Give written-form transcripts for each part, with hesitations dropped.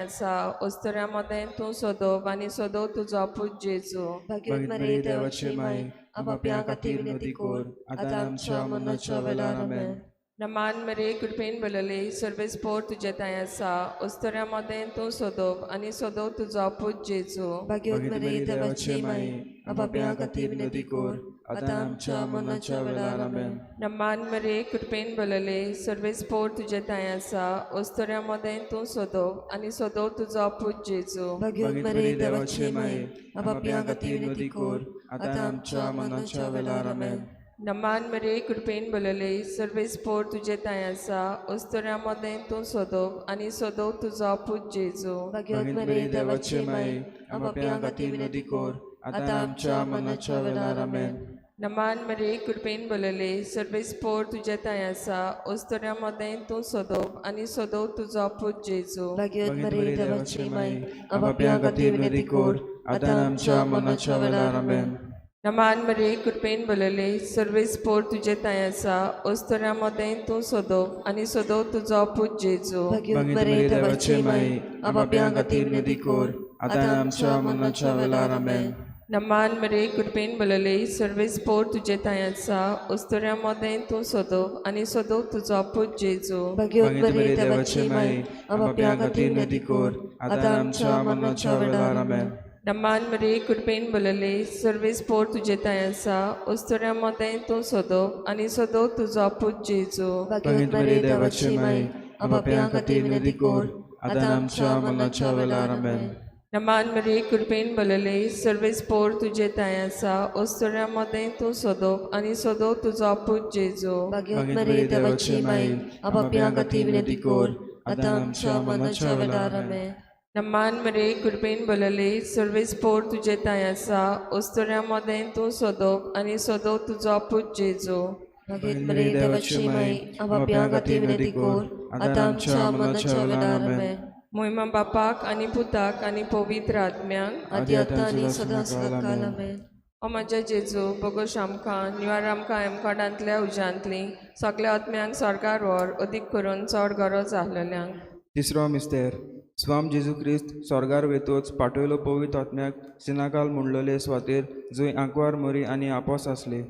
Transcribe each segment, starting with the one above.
आसा अस्तुऱ्यां मदें तूं सदोव आनी सदोव तुजो पूत जेजू. भाग्यवत मरिये देवाचे माये, आपापया खातीर विनंती कर, आतां आमच्या मरणाच्या वेळार. आमेन. नमान मरे, कृपेन भरलली, सर्वेस्पोर तुजे थंय आसा अस्तुऱ्यां मदें तूं सदोव आनी सदोव तुजो पूत जेजू. भाग्यवत मरिये देवाचे माये, आपापया खातीर विनंती कर, आतां आमच्या मरणाच्या वेळार. आमेन. नमान मरे, कृपेन भरलली, सर्वेस्पोर तुजे थंय आसा अस्तुऱ्यां मदें तूं सदोव आनी सदोव तुजो पूत जेजू. भाग्यवत मरिये देवाचे माये, आपापया खातीर विनंती कर, आतां आमच्या मरणाच्या वेळार. आमेन. नमान मरे, कृपेन भरलली, सर्वेस्पोर तुजे थंय आसा अस्तुऱ्यां मदें तूं सदोव आनी सदोव तुजो पूत जेजू. भाग्यवत मरिये देवाचे माये, आपापया खातीर विनंती कर, आतां आमच्या मरणाच्या वेळार. आमेन. नमान मरे, कृपेन भरलली, सर्वेस्पोर तुजे थंय आसा अस्तुऱ्यां मदें तूं सदोव आनी सदोव तुजो पूत जेजू. भाग्यवत मरिये देवाचे माये, आपापया खातीर विनंती कर, आतां आमच्या मरणाच्या वेळार. आमेन. नमान मरे, कृपेन भरलली, सर्वेस्पोर तुजे थंय आसा अस्तुऱ्यां मदें तूं सदोव आनी सदोव तुजो पूत जेजू. भाग्यवत मरिये देवाचे माये, आपापया खातीर विनंती कर, आतां आमच्या मरणाच्या वेळार. आमेन. नमान मरे, कृपेन भरलली, सर्वेस्पोर तुजे थंय आसा अस्तुऱ्यां मदें तूं सदोव आनी सदोव तुजो पूत जेजू. भाग्यवत मरिये देवाचे माये, आपापया खातीर विनंती कर, आतां आमच्या मरणाच्या वेळार. आमेन. नमान मरे, कृपेन भरलली, सर्वेस्पोर तुजे थंय आसा अस्तुऱ्यां मदें तूं सदोव आनी सदोव तुजो पूत जेजू. भाग्यवत मरिये देवाचे माये, आपापया खातीर विनंती कर, आतां आमच्या मरणाच्या वेळार. आमेन. नमान मरे, कृपेन भरलली, सर्वेस्पोर तुजे थंय आसा अस्तुऱ्यां मदें तूं सदोव आनी सदोव तुजो पूत जेजू. भाग्यवत मरिये देवाचे माये, आपापया खातीर विनंती कर, आतां आमच्या मरणाच्या वेळार. आमेन. नमान मरे, कृपेन भरलली, सर्वेस्पोर तुजे थंय आसा अस्तुऱ्यां मदें तूं सदोव आनी सदोव तुजो पूत जेजू. भाग्यवत मरिये देवाचे माये, आपापया खातीर विनंती कर, आतां आमच्या मरणाच्या वेळार. आमेन. मोहिमा बापाक आनी पुताक आनी पवित्र आत्म्याक, आदी आतां आनी सदां सदांकाळ. आमेन. ओ म्हज्या जेजू, बोगोश आमकां निवार आमकां एमकोडांतल्या उज्यांतली सगल्या आत्म्यांक स्वर्गार व्हर, अदीक करून चड गरज आसलेल्यांक. तिसरो मिस्तेर. स्वाम जेजू क्रिस्त स्वर्गार वेतोच पाठयलो पवित्र आत्म्याक सिनाकाल म्हणलेले स्वातेर जंय आंकवार मरी आनी आपोस आसले.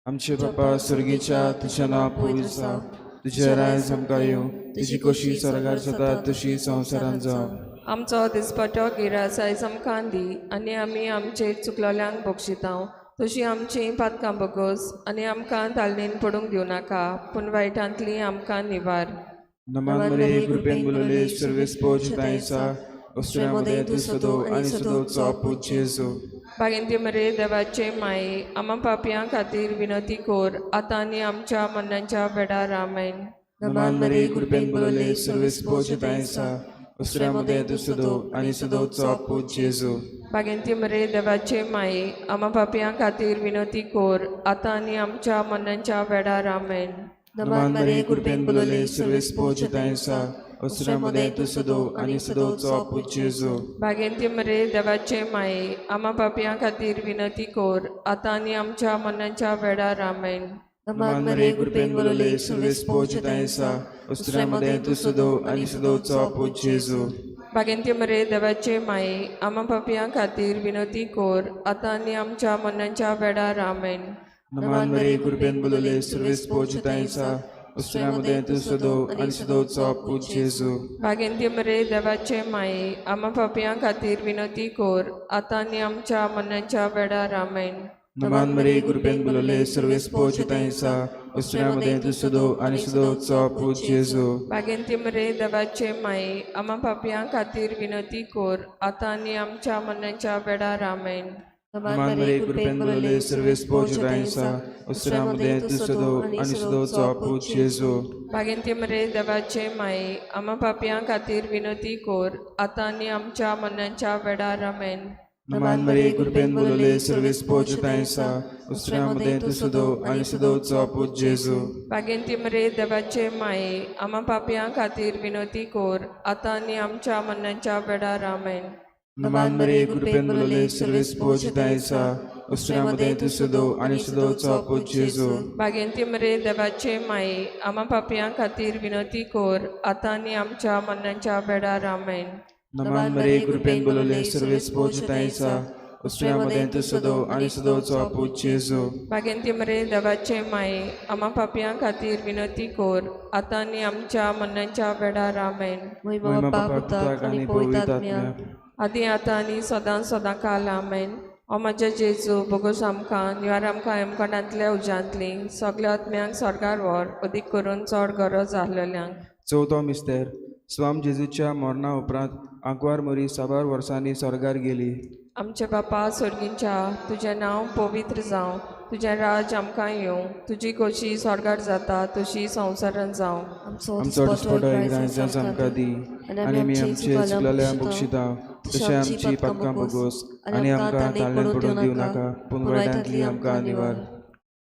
आमचे बापा स्वर्गीच्या, तुजें नांव पवित्र जावं, तुजें रायज आमकां येवं, तुजी कशी स्वर्गार जाता तशी संवसारांत जावं. आमचो दिसपटो गिरास आयज आमकां दी आनी आमी आमचे चुकलोल्यांक बक्षितां तशी आमची पातकां बगोस आनी आमकां तालनेन पडूंक दिवं नाका, पूण वायटांतली आमकां निवार. नमान मरिये, कृपेन भरलले, सर्वेस्पोर तुझा अस्तुऱ्यां मदें तूं सदोव आनी सदोवचो पूत जेजू. बागेंती मरे देवाचे माये, आमा पापयां खातीर विनंती कर, आतां आनी आमच्या मरणाच्या वेळार. आमेन. नमान मरिये, कृपेन भरलले, सर्वेस्पोर तुझा अस्तुऱ्यां मदें तूं सदोव आनी सदोवचो पूत जेजू. बागेंती मरे देवाचे माये, आमा पापयां खातीर विनंती कर, आतां आनी आमच्या मरणाच्या वेळार. आमेन. नमान मरिये, कृपेन भरलले, सर्वेस्पोर तुझा अस्तुऱ्यां मदें तूं सदोव आनी सदोवचो पूत जेजू. बागेंती मरे देवाचे माये, आमा पापयां खातीर विनंती कर, आतां आनी आमच्या मरणाच्या वेळार. आमेन. नमान मरिये, कृपेन भरलले, सर्वेस्पोर तुझा अस्तुऱ्यां मदें तूं सदोव आनी सदोवचो पूत जेजू. बागेंती मरे देवाचे माये, आमा पापयां खातीर विनंती कर, आतां आनी आमच्या मरणाच्या वेळार. आमेन. नमान मरिये, कृपेन भरलले, सर्वेस्पोर तुझा अस्तुऱ्यां मदें तूं सदोव आनी सदोवचो पूत जेजू. बागेंती मरे देवाचे माये, आमा पापयां खातीर विनंती कर, आतां आनी आमच्या मरणाच्या वेळार. आमेन. नमान मरिये, कृपेन भरलले, सर्वेस्पोर तुझा अस्तुऱ्यां मदें तूं सदोव आनी सदोवचो पूत जेजू. बागेंती मरे देवाचे माये, आमा पापयां खातीर विनंती कर, आतां आनी आमच्या मरणाच्या वेळार. आमेन. नमान मरिये, कृपेन भरलले, सर्वेस्पोर तुझा अस्तुऱ्यां मदें तूं सदोव आनी सदोवचो पूत जेजू. बागेंती मरे देवाचे माये, आमा पापयां खातीर विनंती कर, आतां आनी आमच्या मरणाच्या वेळार. आमेन. नमान मरिये, कृपेन भरलले, सर्वेस्पोर तुझा अस्तुऱ्यां मदें तूं सदोव आनी सदोवचो पूत जेजू. बागेंती मरे देवाचे माये, आमा पापयां खातीर विनंती कर, आतां आनी आमच्या मरणाच्या वेळार. आमेन. नमान मरिये, कृपेन भरलले, सर्वेस्पोर तुझा अस्तुऱ्यां मदें तूं सदोव आनी सदोवचो पूत जेजू. बागेंती मरे देवाचे माये, आमा पापयां खातीर विनंती कर, आतां आनी आमच्या मरणाच्या वेळार. आमेन. नमान मरे कृपेन बोलले सर्वेस पोचतायसा उसऱ्या मदें तूं सदो आनी सदोचो आपूत जेजू. भागेंती मरे देवाचे माये आमा पापयां खातीर विनंती कोर आतां आनी आमच्या मरणाच्या वेळार. आमेन. मोहिमा मोहिमा बापा बापा पुताक पुताक आनी आनी पवित्र पवित्र आत्म्याक. आत्म्याक. आदी आतां आनी सदां सदां काल. आमेन. ओ म्हज्या जेजू बोगोस आमकां निवार आमकां हेमकोणांतल्या उज्यांतली सगल्या आत्म्यांक स्वर्गार व्हर अदीक करून चड गरज आसलेल्यांक. चवथो मिस्तेर. स्वाम जेजूच्या मरणा उपरांत आंकवार मरी साबार वर्सांनी स्वर्गार गेली. आमच्या बापा स्वर्गींच्या तुजें नांव पवित्र जावं, तुजें राज आमकां येवं, तुजी खोशी स्वर्गार जाता तशी संवसारांत जावं. आमचो आमचो दिसपटो एकदांच आमकां दी आनी आमी आमचे चुकलेल्या बक्षिता तशें आमची पातकां बोगोस आनी आमकां ताळ्यान पडून दिवं नाका पूण वायटांतली आमकां निवार.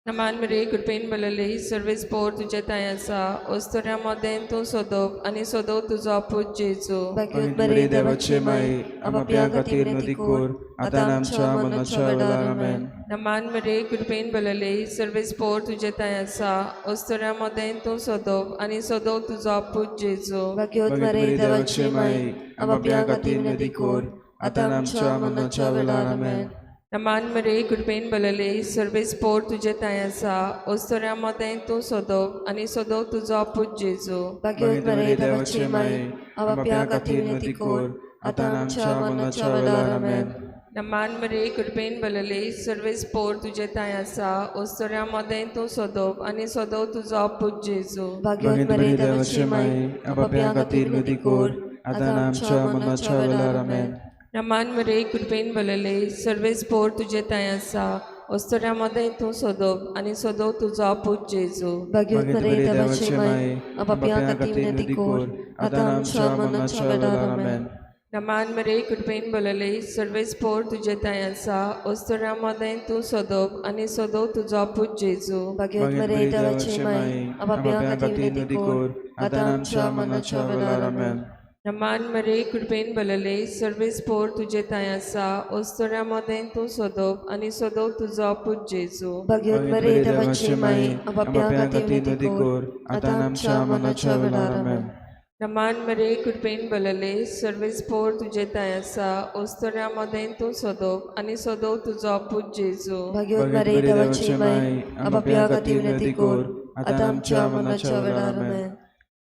नमान मरे कृपेन बलले सर्वेस पोर तुजे थंय आसा अस्तुऱ्यां मदें तूं सोदप आनी सोदो तुजो आपूत जेजू. भाग्यवत मरे देवाचे माये आमच्या खातीर नदी कोर आतां आमच्या मनाच्या वेळार. आमेन. नमान मरे कृपेन बलले सर्वेस पोर तुजे थंय आसा अस्तुऱ्यां मदें तूं सोदप आनी सोदो तुजो आपूत जेजू. भाग्यवत मरे मरे देवाचे माये आमच्या खातीर नदी कोर आतां आमच्या मनाच्या वेळार. आमेन. नमान मरे कृपेन बलले सर्वेस पोर तुजे थंय आसा अस्तुऱ्यां मदें तूं सोदप आनी सोदो तुजो आपूत जेजू. भाग्यवत मरे मरे देवाचे माये आमच्या खातीर नदी कोर आतां आमच्या मनाच्या वेळार. आमेन. नमान मरे कृपेन बलले सर्वेस पोर तुजे थंय आसा अस्तुऱ्यां मदें तूं सोदप आनी सोदो तुजो आपूत जेजू. भाग्यवत मरे मरे देवाचे माये आमच्या खातीर नदी कोर आतां आमच्या मनाच्या वेळार. आमेन. नमान मरे कृपेन बलले सर्वेस पोर तुजे थंय आसा अस्तुऱ्यां मदें तूं सोदप आनी सोदो तुजो आपूत जेजू. भाग्यवत मरे मरे देवाचे माये आमच्या आमच्या खातीर खातीर नदी नदी कोर कोर आतां आमच्या मनाच्या वेळार. आमेन. नमान मरे कृपेन बलले सर्वेस पोर तुजे थंय आसा अस्तुऱ्यां मदें तूं सोदप आनी सोदो तुजो आपूत जेजू. भाग्यवत मरे मरे देवाचे माये आमच्या आमच्या खातीर खातीर नदी नदी कोर कोर आतां आतां आमच्या आमच्या मनाच्या मनाच्या वेळार. वेळार. आमेन. आमेन. नमान मरे कृपेन बलले सर्वेस पोर तुजे थंय आसा अस्तुऱ्यां मदें तूं सोदप आनी सोदो तुजो आपूत जेजू. भाग्यवत मरे मरे देवाचे माये आमच्या आमच्या खातीर खातीर नदी नदी कोर कोर आतां आतां आमच्या आमच्या मनाच्या मनाच्या वेळार. वेळार. आमेन. आमेन. नमान मरे कृपेन बलले सर्वेस पोर तुजे थंय आसा अस्तुऱ्यां मदें तूं सोदप आनी सोदो तुजो आपूत जेजू. भाग्यवत मरे मरे देवाचे माये आमच्या आमच्या खातीर खातीर नदी नदी कोर कोर आतां आतां आमच्या आमच्या मनाच्या मनाच्या वेळार. वेळार. आमेन. आमेन.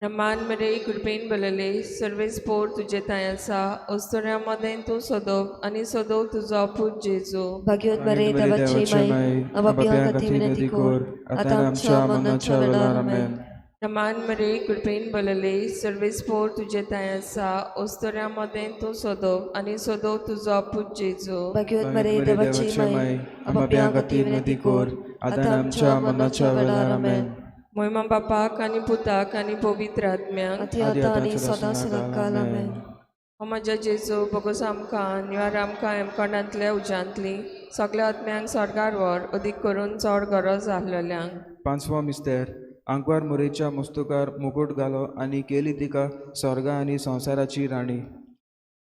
नमान मरे कृपेन बलले सर्वेस पोर तुजे थंय आसा अस्तुऱ्यां मदें तूं सोदप आनी सोदो तुजो आपूत जेजू. भाग्यवत मरे मरे देवाचे देवाचे माये माये आमच्या आमच्या खातीर खातीर नदी नदी कोर कोर आतां आमच्या मनाच्या वेळार. आमेन. नमान मरे कृपेन बलले सर्वेस पोर तुजे थंय आसा अस्तुऱ्यां मदें तूं सोदप आनी सोदो तुजो आपूत जेजू. भाग्यवत मरे मरे देवाचे देवाचे माये माये आमच्या खातीर नदी कोर आतां आमच्या मनाच्या वेळार. आमेन. मोहिमा बापाक आनी पुताक आनी पवित्र आत्म्याक. आती आदी आतां आनी आतां सदां सदां सदां काल. आमेन. आमेन. ओ म्हज्या जेजू बोगोस आमकां निवार आमकां हेमकोणांतल्या उज्यांतली सगल्या आत्म्यांक स्वर्गार व्हर अदीक करून चड गरज आसलेल्यांक. पांचवो मिस्तेर. आंकवार मोरेच्या मुस्तुकार मुकूट घालो आनी केली तिका स्वर्गा आनी संवसाराची राणी.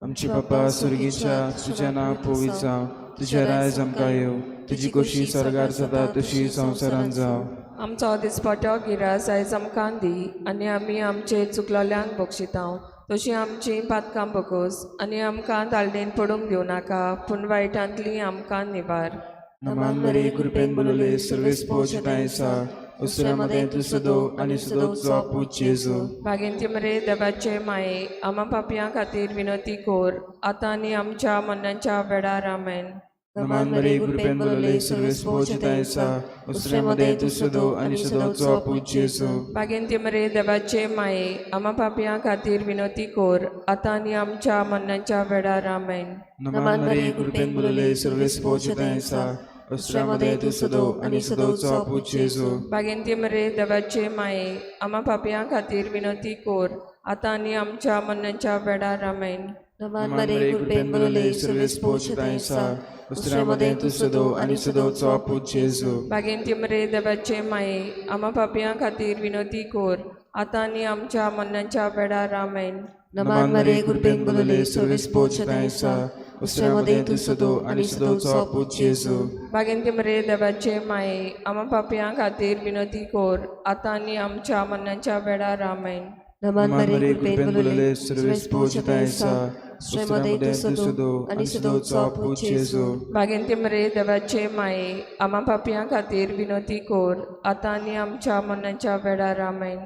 आमचे बापा सुर्गीच्या तुजें नांव पवित्र जावं, तुजें रायज आमकां येवं, तुजी खोशी स्वर्गार जाता तशी संवसारांत जावं. आमचो दिसपटो गिरास आयज आमकां दी आनी आमी आमचे चुकलोल्यांक बक्षितांव तशी आमची पातकां बगोस आनी आमकां तालदेन पडूंक दिवं नाका पूण वायटांतली आमकां निवार. नमान मरे कृपेन बोलले सर्वेस पोचताय सा उसऱ्या मदें तूं सदो आनी सदो तुजो आपूत जेजू. भागेंती मरे देवाचे माये आमा पापयां खातीर विनंती कोर आतां आनी आमच्या मरणाच्या वेळार. आमेन. नमान मरे कृपेन बोलले सर्वेस पोचताय सा उसऱ्या मदें तूं सदो आनी सदो तुजो आपूत जेजू. भागेंती मरे देवाचे माये आमा पापयां खातीर विनंती कोर आतां आनी आमच्या मरणाच्या वेळार. आमेन. नमान मरे कृपेन बोलले सर्वेस पोचताय सा उसऱ्या मदें तूं सदो आनी सदो तुजो आपूत जेजू. भागेंती मरे देवाचे माये आमा पापयां खातीर विनंती कोर आतां आनी आमच्या मरणाच्या वेळार. आमेन. नमान नमान मरे मरे कृपेन कृपेन बोलले बोलले सर्वेस सर्वेस पोचताय पोचताय सा सा उसऱ्या उसऱ्या मदें मदें तूं तूं सदो सदो आनी आनी सदो सदो तुजो तुजो आपूत आपूत जेजू. जेजू. भागेंती मरे देवाचे माये आमा पापयां खातीर विनंती कोर आतां आनी आमच्या मरणाच्या वेळार. आमेन. नमान मरे कृपेन बोलले सर्वेस पोचताय सा उसऱ्या मदें तूं सदो आनी सदो तुजो आपूत जेजू. भागेंती मरे देवाचे माये आमा पापयां खातीर विनंती कोर आतां आनी आमच्या मरणाच्या वेळार. आमेन. नमान मरे कृपेन बोलले सर्वेस पोचतायसा उस्त्रा तूं सुदो आनी सुदोचो पूत जेजू. बागेंती मरे देवाचे माये आमा पापयां खातीर विनोती कोर आतां आनी आमच्या मरणाच्या वेळार. आमेन.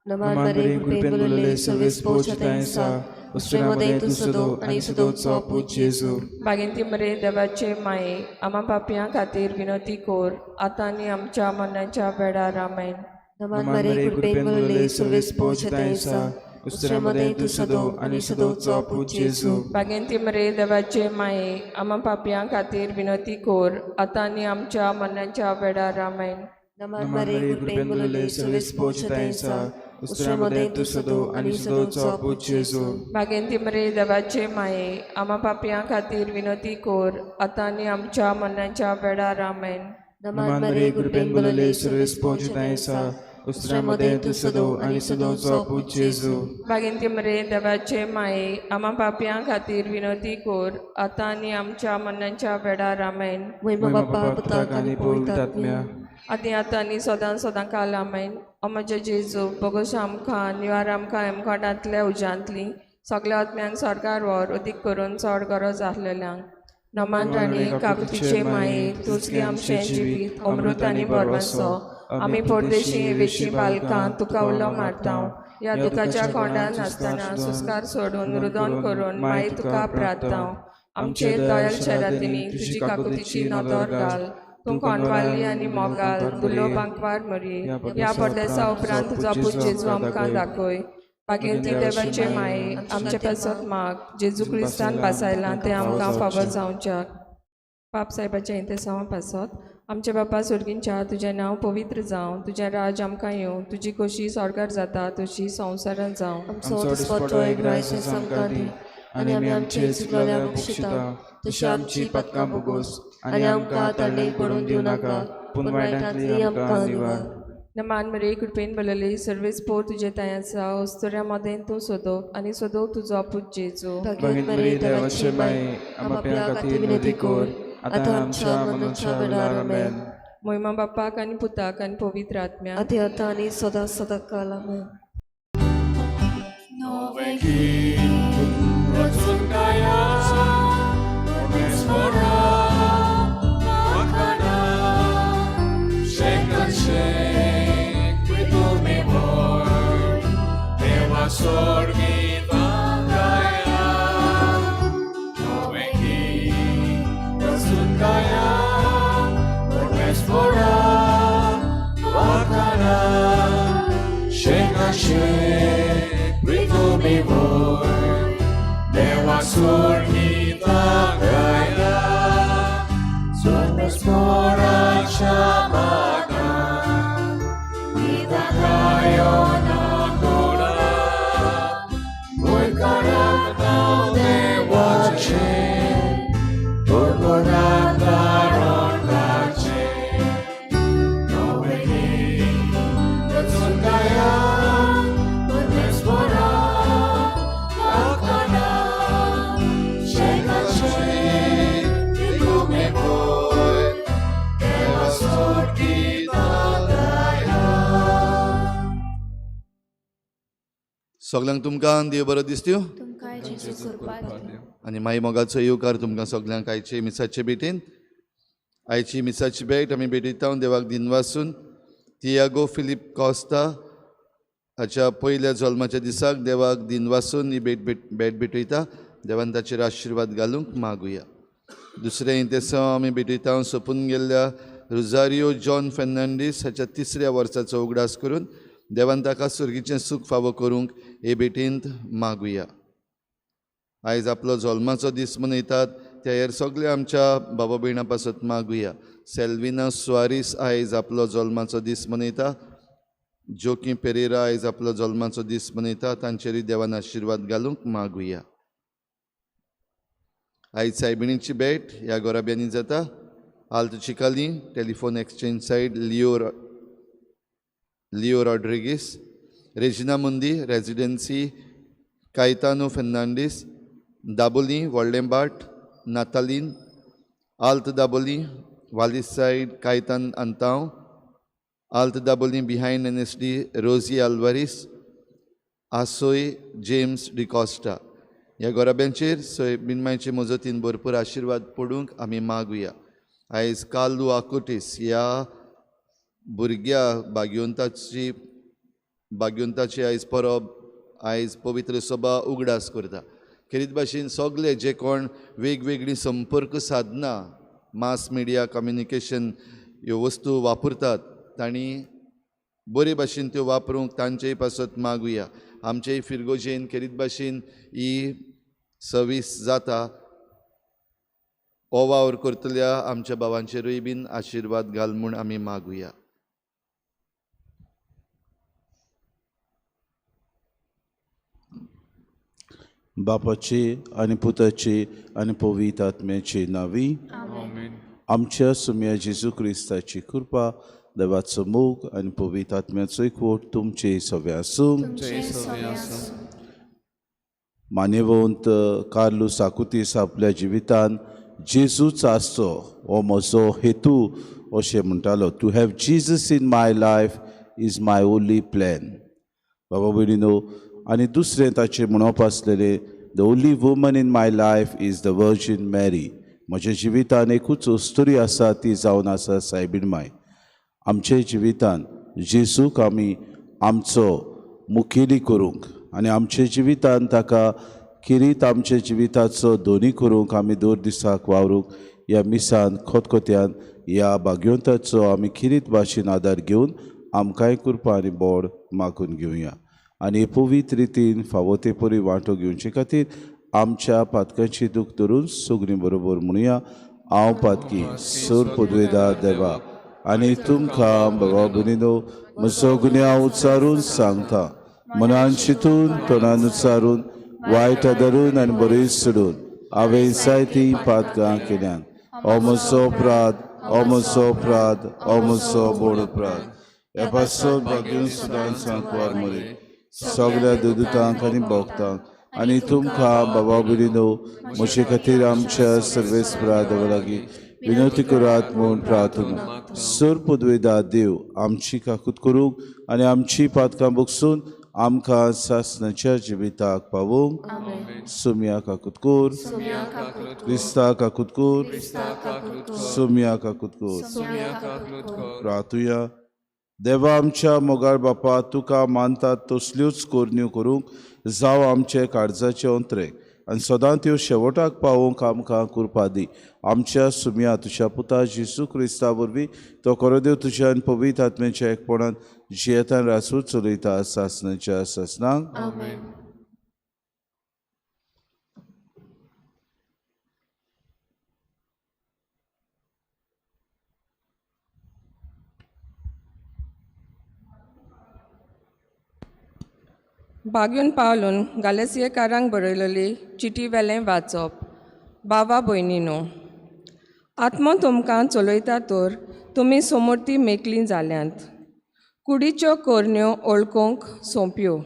नमान मरे कृपेन बोलले सर्वेस पोचतायसा उस्त्रा तूं सुदो आनी सुदोचो पूत जेजू. बागेंती मरे देवाचे माये आमा पापयां खातीर विनोती कोर आतां आनी आमच्या मरणाच्या वेळार. आमेन. नमान मरे कृपेन बोलले सर्वेस पोचतायसा उस्त्रा तूं सुदो आनी सुदोचो पूत जेजू. बागेंती मरे देवाचे माये आमा पापयां खातीर विनोती कोर आतां आनी आमच्या मरणाच्या वेळार. आमेन. नमान मरे कृपेन बोलले सर्वेस पोचतायसा उस्त्रा तूं सुदो आनी सुदोचो पूत जेजू. बागेंती मरे देवाचे माये आमा पापयां खातीर विनोती कोर आतां आनी आमच्या मरणाच्या वेळार. आमेन. नमान मरे कृपेन बोलले सर्वेस पोचतायसा उस्त्रा तूं सुदो आनी सुदोचो पूत जेजू. बागेंती मरे देवाचे माये आमा पापयां खातीर विनोती कोर आतां आनी आमच्या मरणाच्या वेळार. आमेन. महिमा बापा पुताक आनी पवित्र आत्म्या. आदी आतां आनी सदां सदां काल. आमेन. ओ म्हज्या जेजू बोगोश आमकां निवार आमकां हेमकोटांतल्या उज्यांतली सगल्या आत्म्यांक स्वर्गार व्हर अदीक करून चड गरज आसलेल्यांक. नमान राणी काकुतीचे माये तुजगे आमचें जिवीत अमृत आनी भरवंसो. आमी परदेशी वेशी बालकां तुका उलो मारता. ह्या दुखाच्या कोंडान आसतना सुस्कार सोडून रुदन करून माई तुका प्रार्थना. आमचे दयाल शरातींनी तुजी काकुतीची नदर घाल. तूं कोंडवाली आनी मोगाल दुलो बांकवार मरी ह्या परदेसा उपरांत तुजो पूत जेजू आमकां दाखय. बागेंती देवाचे माये आमचे पासत माग जेजू क्रिस्तान बासायलां तें आमकां फावो जावच्याक. पाप साहेबाच्या इंतेसांवा पासत आमचे बापा सुर्गींच्या तुजें नांव पवित्र जावं, तुजें राज आमकां येवं, तुजी खोशी स्वर्गार जाता तशी संवसारांत जावं. आमचो दिसपट्टो एक ग्रास आमकां दी आनी आमी आमचे चुकलेल्या बक्षिता तशी आमची पदकां भोगोस आनी आमकां तांडीक पडून दिवं नाका पूण वायटांतली आमकां निवार. नमान मरे कृपेन भरलेली सर्वेस पोर तुजे तांय आसा. अस्तुऱ्या मदें तूं सोदोप आनी सोदोप तुजो पूत जेजू. भगवत मरे देवाचे माये आमच्या खातीर विनंती कर आतां आमच्या मरणाच्या वेळार. आमेन. मोहिमा बापाक आनी पुताक आनी पवित्र आत्म्याक. आती आतां आनी सदां सदां काल. आमेन. सगल्यांक तुमकां देव बरो दिसत्यो आनी माई मोगाचो येवकार तुमकां सगल्यांक आयचे मिसाचे भेटेन. आयची मिसाची भेट आमी भेटयता देवाक दिनवासून तियागो फिलीप कॉस्ता हाच्या पयल्या जल्माच्या दिसाक देवाक दिनवासून ही भेट भेट भेटयता. देवान ताचेर आशिर्वाद घालूंक मागुया. दुसरें इंतेसांव आमी भेटयता सोंपून गेल्ल्या रोजारियो जॉन फेर्नांडीस हाच्या तिसऱ्या वर्साचो उगडास करून देवान ताका सुर्गीचें सूख फावो करूंक हे भेटींत मागुया. आयज आपलो जल्माचो दीस मनयतात त्या हेर सगल्या आमच्या बाबा भयणां पासत मागुया. सेल्विना सुआरीस आयज आपलो जल्माचो दीस मनयता. जोकी पेरेरा आयज आपलो जल्माचो दीस मनयता. तांचेरूय देवान आशिर्वाद घालूंक मागुया. आयज सायबिणीची भेट ह्या गोराब्यांनी जाता. आल्त Chicalim telephone exchange side Leo Rodrigues, Regina Mundi residency, Caetano Fernandes, Dabolim Voldembhat, Natalin, Alt Dabolim Valis side Caitan Antao, Alt Dabolim behind NSD Rosy Alvares, आसोय जेम्स डिकॉस्टा ह्या गोराब्यांचेर सय बिनमायचे मजतीन भरपूर आशिर्वाद पडूंक आमी मागुया. आयज कार्लू आकुटीस ह्या भुरग्या भाग्यवंताची आयज परब आयज पवित्र सभा उगडास करता. खेरीत भाशेन सगळे जे कोण वेगवेगळीं संपर्क साधनां मास मिडिया कम्युनिकेशन ह्यो वस्तू वापरतात तांणी बरे भाशेन त्यो वापरूंक तांचेय पासत मागुया. आमचेय फिरगोजेन खेरीत भाशेन ही सर्वीस जाता. हो वावर करतल्या आमच्या भावांचेरूय बीन आशिर्वाद घाल म्हूण आमी मागुया. बापाची आनी पुताची आनी पवित्र आत्म्याची नांवी आमच्या सुम्या जेजू क्रिस्ताची कृपा, देवाचो मोग आनी पवित्र आत्म्याचो एकवट तुमचे सगळे आसूं. मान्यवंत कार्लूस आकुतीस आपल्या जिवितान जेजूच आसचो हो म्हजो हेतू अशें म्हणटालो. To have Jesus in my life is my only plan. बाबा भयणीनो, आनी दुसरें ताचें म्हणप आसलेलें, the only woman in my life is the Virgin Mary. म्हज्या जिवितान एकूच अस्तुरी आसा ती जावन आसा सायबीण माय. आमच्या जिवितान जेजूक आमी आमचो मुखेली करूंक आनी आमच्या जिवितान ताका खेरीत आमच्या जिविताचो दोनी करूंक आमी दर दिसाक वावरूंक ह्या मिसान खतखत्यान ह्या भाग्यवंताचो आमी खेरीत भाशेन आदार घेवन आमकांय कृपा आनी बोड मागून घेवया आनी पवित्र रितीन फावो ते परी वांटो घेवचे खातीर आमच्या पातकांची दूख धरून सगळीं बरोबर म्हणुया. हांव पातकी सोर पदवेदार देवा आनी तुमकां बाबा भयणीनो म्हजो गुन्यांव उच्चारून सांगता, मनान चिंतून तोंडान उच्चारून वायट धरून आनी बरी सोडून हांवें जायतीं पातकां केल्यान. हो म्हजो अपराध, हो म्हजो अपराध, हो म्हजो व्हड अपराध. ह्या पासत भाग्यून सुदान सांकवार मरे सगळ्या दुदुतांक आनी भोगतांक आनी तुमकां बाबा भयणीनो म्हजे खातीर आमच्या सर्वेस्परा देवा लागीं विनवती करात म्हूण प्रार्थना. सर पदवेदा देव आमची काकूत करूंक आनी आमची पातकां बगसून आमकां सासणाच्या जिविताक पावोवंक. सुम्या काकूत कर, क्रिस्ता काकूत कर, सुम्या काकूत कर. प्रार्थुया. देवा आमच्या मोगाळ बापा, तुका मानतात तसल्योच करण्यो करूंक जावं आमचे काळजाचे अंतरे आनी सदां त्यो शेवटाक पावोवंक आमकां कृपा दी. आमच्या सुम्या तुज्या पुता जेजू क्रिस्ता वरवीं तो कोरोदेव तुज्या आनी पवित्र आत्म्याच्या एकपणान जियेतान रासूर चलयता सासणाच्या सासणाक. बागून पावलून गालेसियेकारांक बरयलेली चिटी वेलें वाचप. बाबा भयणीनो, आत्मो तुमकां चलयता तर तुमी समर्थी मेकलीं जाल्यांत. कुडीच्यो करण्यो वळखूंक सोंप्यो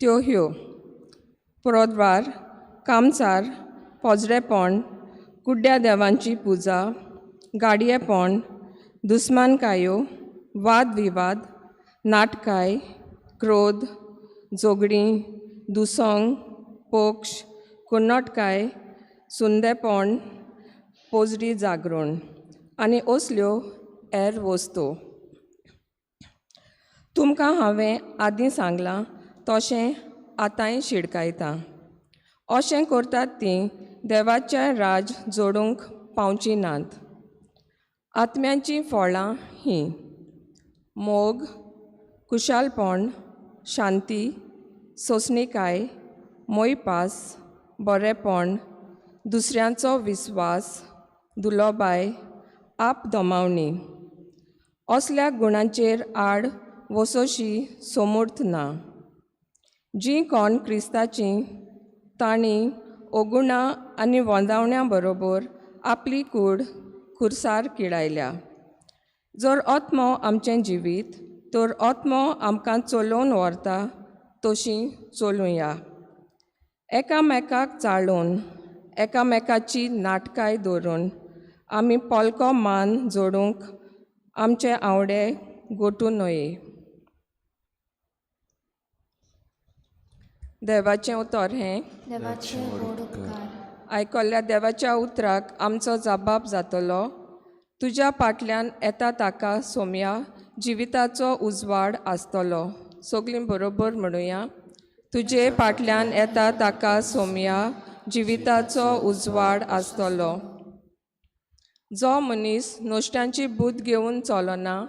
त्यो ह्यो: प्रोद्वार, कामसार, पोजडेपण, कुड्ड्या देवांची पुजा, गाडयेपण, दुस्मानकायो, वाद विवाद, नाटकाय, क्रोध, झगडीं, दुसंग, पक्ष, कुन्नटकाय, सुंदेपण, पोजडी जागरण आनी असल्यो हेर वस्तू. तुमकां हांवें आदीं सांगलां तशें आतांय शिडकायतां. अशें करतात तीं देवाचें राज जोडूंक पावचीं नात. आत्म्याचीं फळां हीं: मोग, कुशालपण, शांती, सोंसणीकाय, मोयपास, बरेपण, दुसऱ्यांचो विस्वास, दुलोबाय, आपदमावणी. असल्या गुणांचेर आड वसोशी समर्थ ना. जीं कोण क्रिस्ताचीं तांणी अगुणां आनी वंदावण्या बरोबर आपली कूड खुरसार किडायल्या. जर आत्मो आमचें जिवीत तर आत्मो आमकां चलोवन व्हरता तशी चलुया. एकामेकाक चाळून एकामेकाची नाटकाय दवरून आमी पोलको मान जोडूंक आमचे आवडे गोटू न्हय. देवाचें उतर हें देवाचे व्हड उपकार. आयकल्ल्या देवाच्या उतराक आमचो जबाब जातलो. तुज्या पाटल्यान येता ताका सोम्या जिविताचो उजवाड आसतलो. सगलीं बरोबर म्हणुया. तुजे पाटल्यान येता ताका सोम्या जिविताचो उजवाड आसतलो. जो मनीस नश्ट्यांची बूद घेवन चलना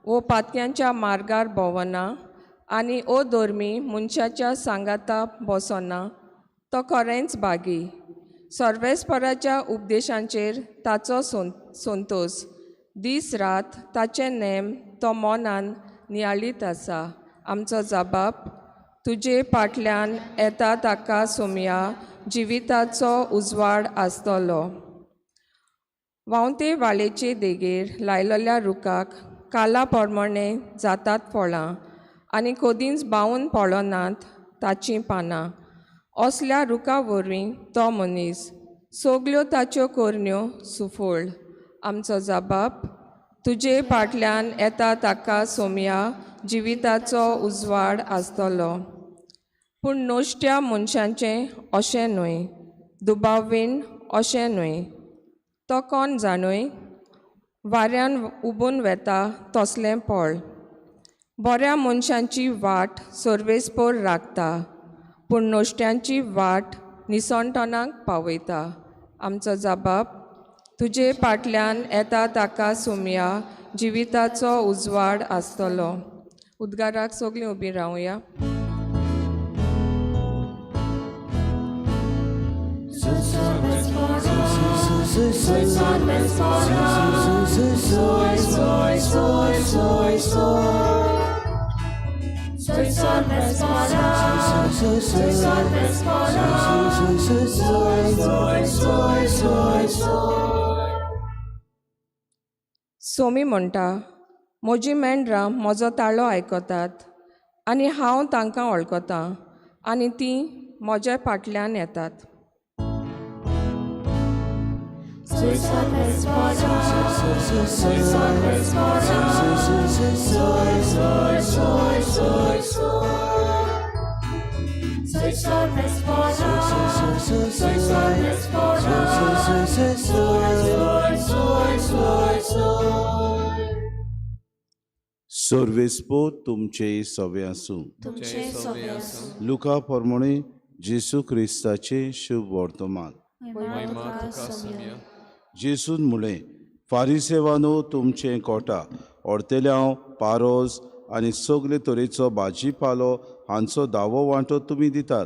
वो पातक्यांच्या मार्गार भोंवना आनी ओ धर्मी मनशाच्या सांगाता बसना तो खरेंच भागी. सर्वेस्पराच्या उपदेशांचेर ताचो संतोस. दीस रात ताचे नेम तो मनान नियाळीत आसा. आमचो जबाब तुजे पाटल्यान येता ताका सोमया जिविताचो उजवाड आसतलो. व्हांवते वालेचे देगेर लायलेल्या रुखाक काला प्रमाणे जातात फळां आनी कदींच बावून पळनात ताचीं पानां. असल्या रुखा वरवीं तो मनीस सगल्यो ताच्यो करण्यो सुफळ. आमचो जबाब तुजे पाटल्यान येता ताका सोमया जिविताचो उजवाड आसतलो. पूण नश्ट्या मनशांचें अशें न्हय, दुबावीन अशें न्हय. तो कोण जाणूय वाऱ्यान उबून वेता तसलें पळ. बऱ्या मनशांची वाट सर्वेस्पोर राखता पूण नश्ट्यांची वाट निसणटणाक पावयता. आमचो जबाब तुजे पाटल्यान येता ताका सोमया जिविताचो उजवाड आसतलो. उद्गाराक सगलीं उबीं रावया. सोमी म्हणटा, म्हजी मेंढरां म्हजो ताळो आयकतात आनी हांव तांकां वळखतां आनी तीं म्हज्या फाटल्यान येतात. सर्वेस्पोर तुमचे सवे आसूं. तुमचे सवे आसूं. लुका प्रमाणे जेजू क्रिस्ताचें शुभ वर्तमान. महिमा तुका सोम्या. जेजून म्हणलें, फारिसेवानो तुमचें कोटा ओडतेल्यांव पारोज आनी सगळे तरेचो भाजी पालो हांचो दावो वांटो तुमी दितात,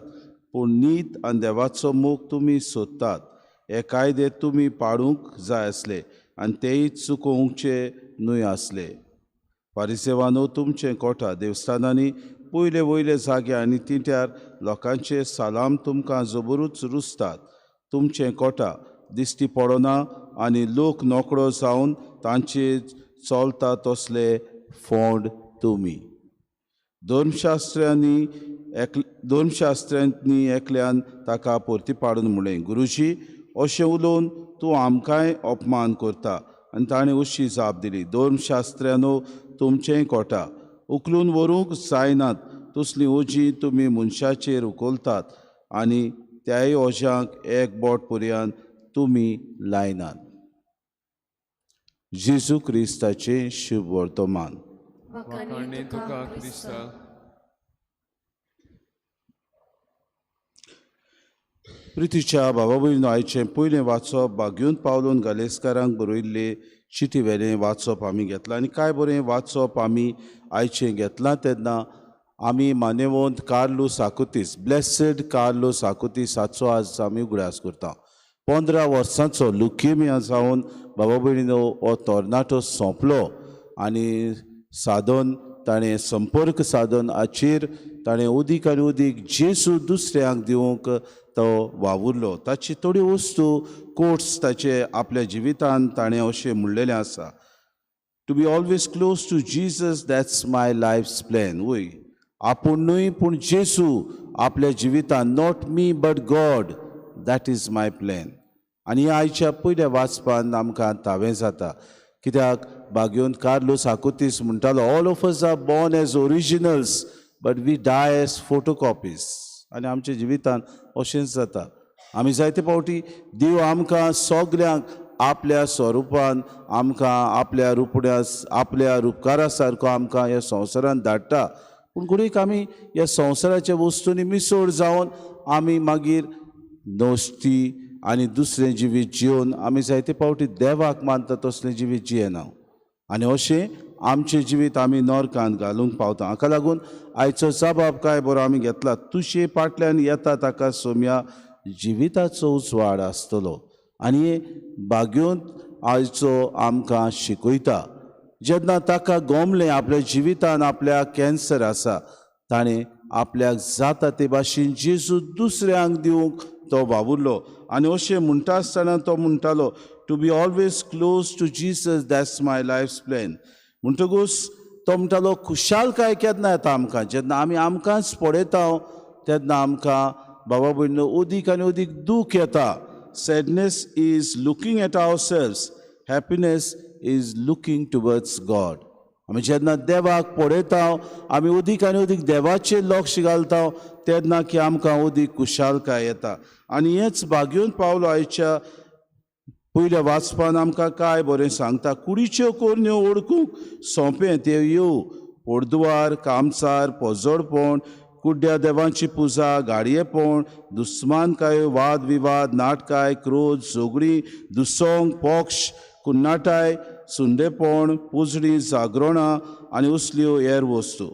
पूण नीत आनी देवाचो मोग तुमी सोदतात. हे कायदे तुमी पाळूंक जाय आसले आनी तेय चुकोवचे न्हय आसले. फारिसेवानो तुमचें कोटा देवस्थानांनी पयले वयले जागे आनी तिंट्यार लोकांचे सलाम तुमकां जबरूच रुजतात. तुमचें कोटा दिश्टी पडना आनी लोक नोकळो जावन तांचे चलता तसले फोंड तुमी. धर्मशास्त्र्यांनी एकल्यान ताका परती पाडून म्हणलें, गुरुजी अशें उलोवन तूं आमकांय अपमान करता. आनी ताणें अशी जाप दिली, धर्मशास्त्र्यानो तुमचेंय कोटा उखलून व्हरूंक जायनात तसलीं ओजीं तुमी मनशाचेर उखलतात आनी त्याय ओज्यांक एक बोट पर्यंत तुमी लायनात. जेजू क्रिस्ताचें शुभ वर्तमान. वाखाणणी तुका क्रिस्ता. प्रितीच्या बाबा भयणीनो, आयचें पयलें वाचप बागयोन पावलोन गालेस्कारांक बरयल्ले चिटी वेलें वाचप आमी घेतलां आनी कांय बरें वाचप आमी आयचें घेतलां. तेन्ना आमी मान्यवंत कार्लूस आकुतीस, ब्लेसड कार्लूस आकुतीस हाचो आज आमी उगडास करता. 15 वर्सांचो लुकेमिया जावन बाबा भयणीनो हो तरणाटो सोंपलो आनी साधन ताणें संपर्क साधन हाचेर ताणें उदीक आनी उदीक जेजू दुसऱ्यांक दिवंक तो वावुरलो. ताची थोड्यो वस्तू कोट्स ताचे आपल्या जिवितान ताणें अशें म्हणलेलें आसा, to be always close to Jesus that's my life's plan. वय आपूण न्हय पूण जेजू आपल्या जिवितान, not me but God that is my plan. आनी आयच्या पयल्या वाचपान आमकां तावें जाता, कित्याक बागयोन कार्लूस आकुतीस म्हणटालो, all of us are born as originals but we die as photocopies. आनी आमच्या जिवितान अशेंच जाता. आमी जायते फावटी देव आमकां सगल्यांक आपल्या स्वरुपान, आमकां आपल्या रुपड्या, आपल्या रुपकारा सारको आमकां ह्या संवसारांत धाडटा, पूण घडयेक आमी ह्या संवसाराच्या वस्तूंनी मिसळ जावन आमी मागीर नोस्ती आनी दुसरें जिवीत जिवन आमी जायते फावटी देवाक मानता तसलें जिवीत जियेना आनी अशें आमचें जिवीत आमी नरकांत घालूंक पावता. हाका लागून आयचो जबाब काय बरो आमी घेतला, तुजे फाटल्यान येता ताका सोम्या जिविताचो उजवाड आसतलो. आनी भाग्योंत आयचो आमकां शिकयता, जेन्ना ताका गोमलें आपल्या जिवितान आपल्याक कॅन्सर आसा, ताणें आपल्याक जाता ते भाशेन जेजू दुसऱ्यांक दिवंक तो वावुरलो. आनी अशें म्हणटा आसतना तो म्हणटालो, to be always close to Jesus, that's my life's plan. म्हणटकूच तो म्हणटालो, खुशालकाय केन्ना येता आमकां? जेन्ना आमी आमकांच पळयता तेन्ना आमकां बाबा भयणीनो अदीक आनी अदीक दूख येता. Sadness is looking at ourselves, happiness is looking towards God. आमी जेन्ना देवाक पळयता, आमी अदीक आनी अदीक देवाचेर लक्ष घालता, तेन्ना की आमकां अदीक खुशालकाय येता. आनी हेच भाग्योन पावलो आयच्या पयल्या वाचपान आमकां काय बरें सांगता, कुडीच्यो करण्यो वळखूंक सोंपें त्यो येव पोरदुवार, कामसार, पोजोडपण, कुड्ड्या देवांची पुजा, गाडयेपण, दुस्मानकाय, वाद विवाद, नाटकाय, क्रोध, झगडीं, दुसोंग, पक्ष, कुन्नाटाय, सुंडेपण, पुजडी, जागरणां आनी असल्यो हेर वस्तू.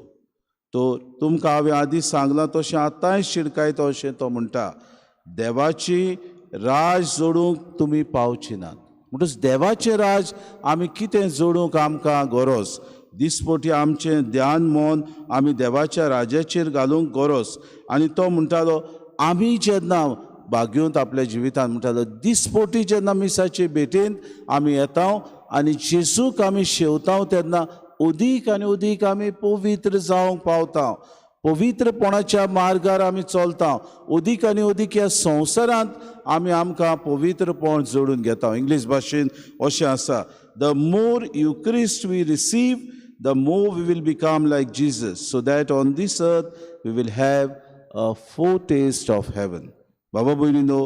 तो तुमकां हांवें आदीं सांगलां तशें आतांय शिडकायता अशें तो म्हणटा, देवाची राज जोडूंक तुमी पावची नात. म्हणटच देवाचें राज आमी कितें जोडूंक आमकां गरज, दिसपटी आमचें ध्यान मन आमी देवाच्या राजाचेर घालूंक गरज. आनी तो म्हणटालो, आमी जेन्ना भाग्योंत आपल्या जिवितांत म्हणटालो, दिसपटी जेन्ना मिसाचे भेटेन आमी येता आनी जेजूक आमी शेवता, तेन्ना अदीक आनी अदीक आमी पवित्र जावंक पावता. पवित्रपणाच्या मार्गार आमी चलता. अदीक आनी अदीक ह्या संवसारांत आमी आमकां पवित्रपण जोडून घेता. इंग्लीश भाशेन अशें आसा, the more Eucharist we receive, the more we will become like Jesus, so that on this earth we will have a foretaste of heaven. बाबा भयणीनो,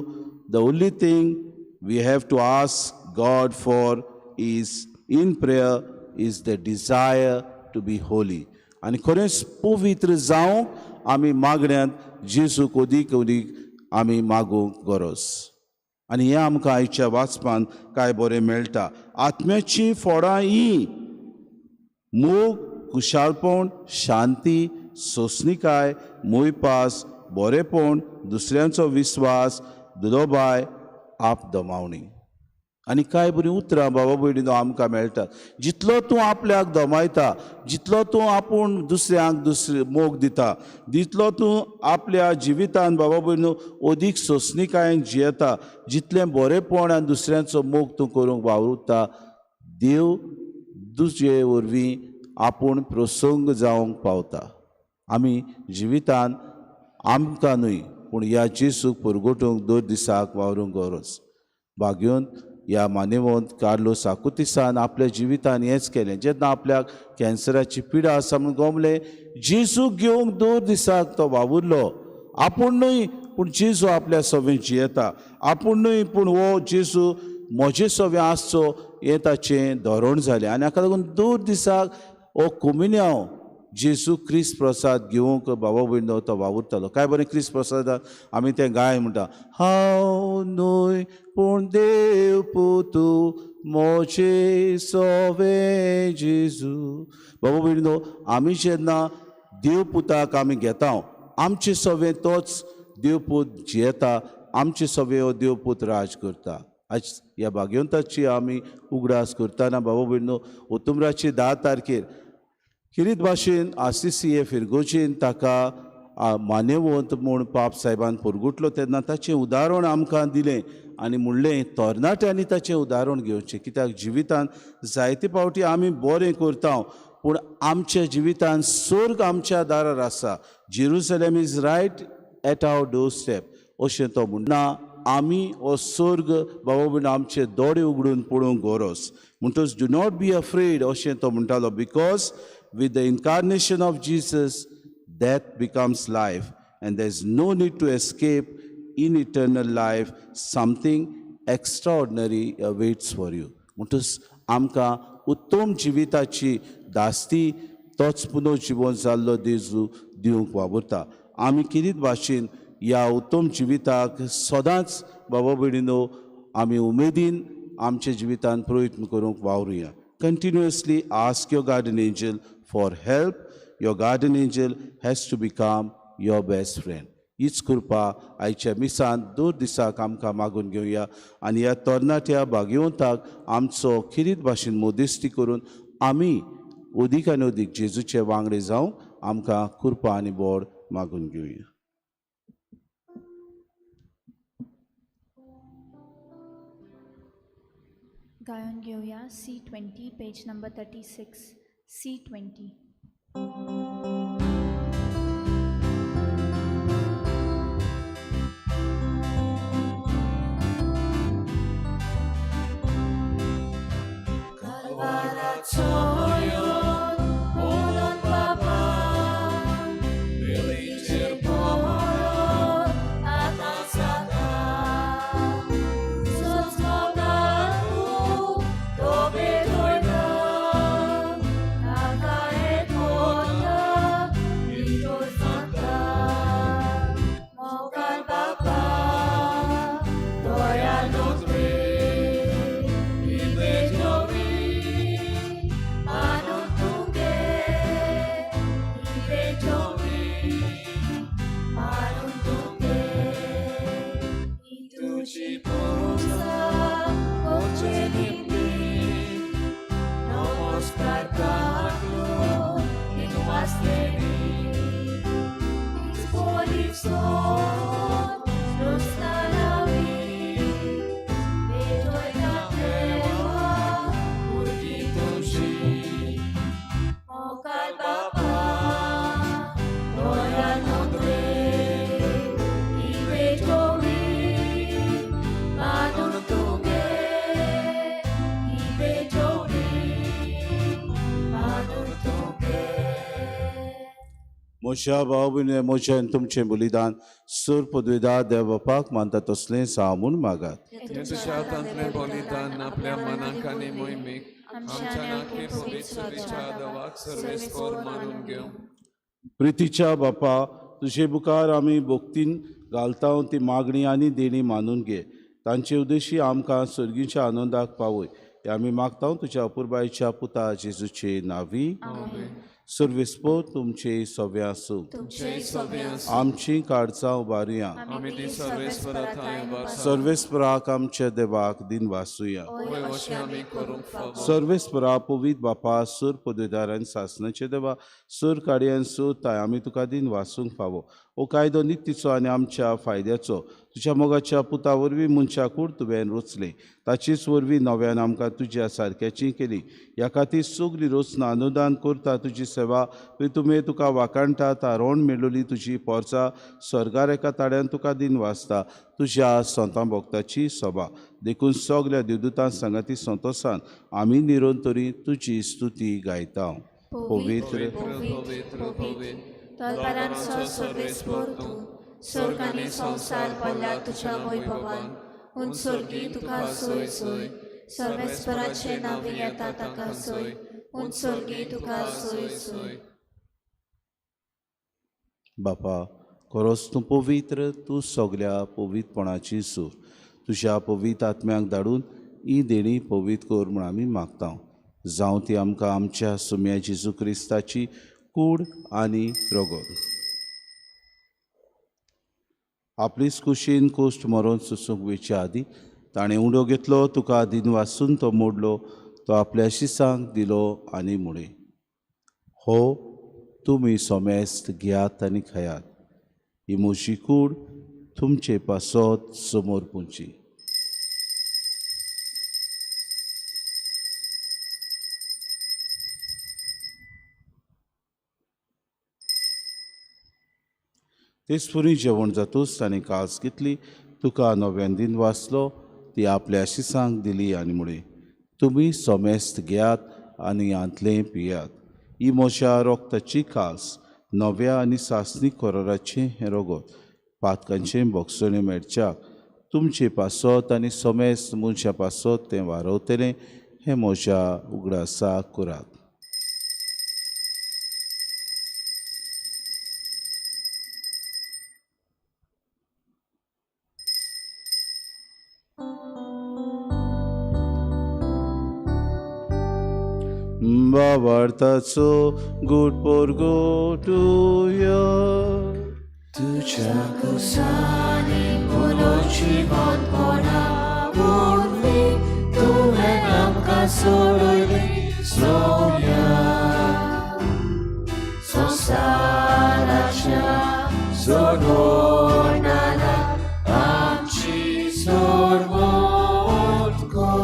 the only thing we have to ask God for is in prayer is the desire to be holy. आनी खरेंच पवित्र जावंक आमी मागण्यांत जेजूक अदीक अदीक आमी मागूंक गरज. आनी हें आमकां आयच्या वाचपान कांय बरें मेळटा. आत्म्याचीं फळां ही मोग, खुशालपण, शांती, सोंसणिकाय, मोयपास, बरेपण, दुसऱ्यांचो विस्वास, दुलोबाय, आपदमावणी. आनी कांय बरीं उतरां बाबा भयणीनो आमकां मेळटात. जितलो तूं आपल्याक दमायता, जितलो तूं आपूण दुसऱ्यांक दुसरे मोग दिता, जितलो तूं आपल्या जिवितान बाबा भयणीनो अदीक सोंसणिकायेन जियेता, जितलें बरेपण आनी दुसऱ्यांचो मोग तूं करूंक वावुरता, देव तुजे वरवीं आपूण प्रसंग जावंक पावता. आमी जिवितान आमकां न्हय पूण ह्या जेजूक परगटूंक दर दिसाक वावरूंक गरज. भाग्योन ह्या मानेवंत कार्लोस आकुतिसान आपल्या जिवितान हेंच केलें. जेन्ना आपल्याक कॅन्सराची पिडा आसा म्हूण गोमलें, जेजूक घेवंक दर दिसाक तो वावुरलो. आपूण न्हय पूण जेजू आपल्या सवें जियेता, आपूण न्हय पूण हो जेजू म्हजे सवें आसचो हें ताचें धोरण जालें. आनी हाका लागून दर दिसाक हो कोमिन्यांव जेजू क्रिस्त प्रसाद घेवंक बाबा भयणो तो वावुरतालो. काय बरें क्रिस्त प्रसादाक आमी तें गायन म्हणटा, हांव न्हय पूण देव पुतू म्हजे सवे जेजू. बाबा भयणो, आमी जेन्ना देव पुताक आमी घेता, आमचे सवे तोच देवपूत जियेता, आमचे सवे हो देवपूत राज करता. आज ह्या भाग्यवंताची आमी उगडास करतना बाबा भयणो, ओतुमराची 10 तारखेर खेरीत भाशेन आसिसी फिरगोजीन ताका मान्यवंत म्हूण पाप साहेबान परगुटलो, तेन्ना ताचें उदाहरण आमकां दिलें आनी म्हणलें तरणाट्यांनी ताचें उदाहरण घेवचें, कित्याक जिवितान जायते फावटी आमी बरें करता पूण आमच्या जिवितान स्वर्ग आमच्या दारार आसा. Jerusalem is right at our doorstep अशें तो म्हणना. आमी हो स्वर्ग बाबा भयण आमचे दोळे उगडून पळोवंक गरज. म्हणटच do not be afraid अशें तो म्हणटालो, because with the incarnation of Jesus death becomes life And there is no need to escape. In eternal life something extraordinary waits for you. म्हणटच आमकां उत्तम जिविताची दास्ती तोच पुनः जिवन जाल्लो जेजू दिवंक वावुरता. आमी कितें भाशेन ह्या उत्तम जिविताक सदांच बाबा भयणीनो आमी उमेदीन आमच्या जिवितान प्रयत्न करूंक वावरुया. Continuously ask your guardian angel for help. Your guardian angel has to become your best friend. हीच कृपा आयच्या मिसान दर दिसाक आमकां मागून घेवया आनी ह्या तरणाट्या भाग्यवंताक आमचो खिरीत भाशेन मदिस्ती करून आमी अदीक आनी अदीक जेजूचे वांगडे जावंक आमकां कृपा आनी बोड मागून घेवया. गायन घेवया C20, page number 36, C20. म्हज्या भाव भयणीं म्हजें आनी तुमचें बलिदान सर पदवेदार देव बापाक मानता तसलें जावं म्हूण मागात. तुज्या हातांतलें बलिदान आपल्या मनाक आनी मोहिमेक आमच्या नाके पवित्र देवाक सर्वेस्पर मानून घेवं. प्रितीच्या बापा, तुजे मुखार आमी भक्तीन घालता ती मागणी आनी देणी मानून घे. तांचे उद्देशी आमकां सर्गीच्या आनंदाक पावय. हे आमी मागता तुज्या अपुरबायेच्या पुता जेजूचे नांवी. सर्वेस्पर तुमचे सगळे आसूं. आमची काळजां उबारुया. सर्वेस्पराक आमच्या देवाक दिन वासुया. सर्वेस्परा पवित्र बापा, सूर पदवेदार आनी सासणाचे देवा, सूर काडयान सूर ताय आमी तुका दिन वासूंक फावो. हो कायदो नितीचो आनी आमच्या फायद्याचो तुज्या मोगाच्या पुता वरवीं मनशा कूड तुवें रचलें, ताचीच वरवीं नव्यान आमकां तुज्या सारक्याची केली. ह्या खातीर सगळी रचना अनुदान करता तुजी सेवा तुमी तुका वाखाणटा. तारोण मेळोली तुजी पोरसा स्वर्गार एका ताड्यान तुका दिन वाचता तुज्या संतां भक्ताची सभा. देखून सगल्या देवदूतां सांगाती संतोसान आमी निरंतरी तुजी स्तुती गायता. पवित्र पवित्र पवित्र तलवारांचो सर्वेस्पर तूं, स्वर्ग आनी संवसार पडल्या तुज्या वैभवान. उन स्वर्गी तुका सोय सोय, सर्वेस्पराचे नांव येता ताका सोय, उन स्वर्गी तुका सोय सोय. बापा, खरोच तूं पवित्र, तूं सगल्या पवित्रपणाची सूर. तुज्या पवित्र आत्म्याक धाडून ही देणी पवित्र कर म्हूण आमी मागता. जावं ती आमकां आमच्या सुम्या जेजू क्रिस्ताची कूड आनी रगत. आपलीच कुशीन कोश्ट मरोन सोसूंक वयचे आदीं ताणें उडो घेतलो, तुका दिन वासून तो मोडलो, तो आपल्या शिसांक दिलो आनी म्हळें, हो तुमी सोमेस्त घेयात आनी खायात. ही म्हजी कूड तुमचे पासत समोर पुंची. तेच पुरी जेवण जातूच ताणें कास घेतली, तुका नव्यान दिन वाचलो, ती आपल्या शिसांक दिली आनी म्हळें, तुमी सोमेस्त घेयात आनी हांतलें पियात. ही म्हज्या रोगताची कास, नव्या आनी सासणी कोराराचें हें रगत पातकांचें भोगसणें मेळच्याक तुमचे पासत आनी समेस्त मनशां पासत तें वारवतलें हें म्हज्या उगडासाक करात. बाबार्थाचो गुड पोरगोटुया तुज्या कुसांनी फुलोची बंदपणा वरवीं तुवें आमकां सोडयली सोम्या संवसाराच्या सोडवणारा आमची सोडवण कर.